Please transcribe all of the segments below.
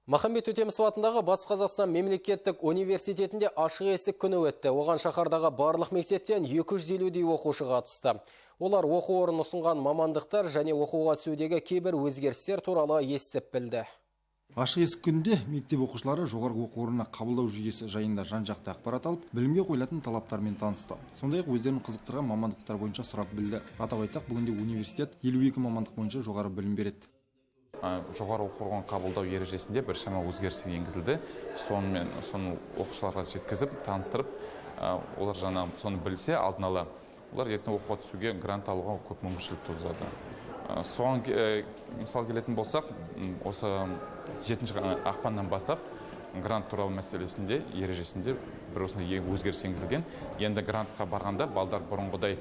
Махамбет Өтемісов атындағы Батыс Қазақстан мемлекеттік университетінде ашық есік күні өтті. Оған шаһардағы барлық мектептен 250-дей оқушы қатысты. Олар оқу орны ұсынған мамандықтар және оқуға түсудегі кейбір өзгерістер туралы естіп білді. Ашық есік күнінде мектеп оқушылары жоғарғы оқу орнына қабылдау жүйесі жайында жан-жақты ақпарат алып, білімге қойылатын талаптармен танысты. Сондай-ақ өздерін қызықтырған мамандықтар бойынша сұрап білді. Атап айтсақ, бүгінде университет 52 мамандық бойынша жоғары білім береді. Жоғары оқу орнын қабылдау ережесінде біршама өзгерістер енгізілді. Сонымен соны оқушыларға жеткізіп, таныстырып, олар жаңа соны білсе алдын ала, олар ертең оқуға түсуге, грант алуға көп мүмкіншілік туғызады. Соған мысал келетін болсақ, осы 7 ақпаннан бастап грант туралы мәселесінде, ережесінде бір осындай өзгеріс енгізілген. Енді грантқа барғанда балдар бұрынғыдай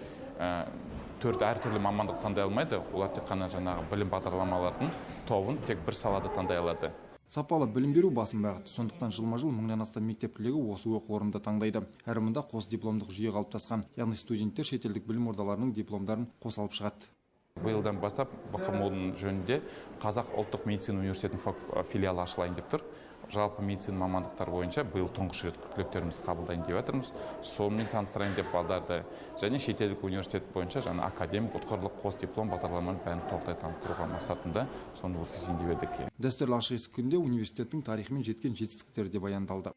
төрт әртүрлі мамандық таңдай алмайды. Олар тек қана жаңағы білім бағдарламалардың тобын тек бір салада таңдай алады. Сапалы білім беру басым бағыт. Сондықтан жылма-жыл мыңнан астам мектеп түлегі осы оқу орнында таңдайды. Әрі мұнда қос дипломдық жүйе қалыптасқан. Яғни студенттер шетелдік білім ордаларының дипломдарын қоса алып шығады. Биылдан бастап БҚМҰ-ның жөнінде Қазақ ұлттық медицина университетінің филиалы ашылайын деп тұр. Жалпы медицина мамандықтар бойынша биыл тұңғыш рет түлектерімізді қабылдайын деп жатырмыз. Сонымен таныстырайын деп балдарды және шетелдік университет бойынша жаңа академик ұтқырлық қос диплом бағдарламаны бәрін толықтай таныстыруға мақсатында соны өткізейін деп едік. Дәстүрлі ашық есік күнінде университеттің тарихы мен жеткен жетістіктері де баяндалды.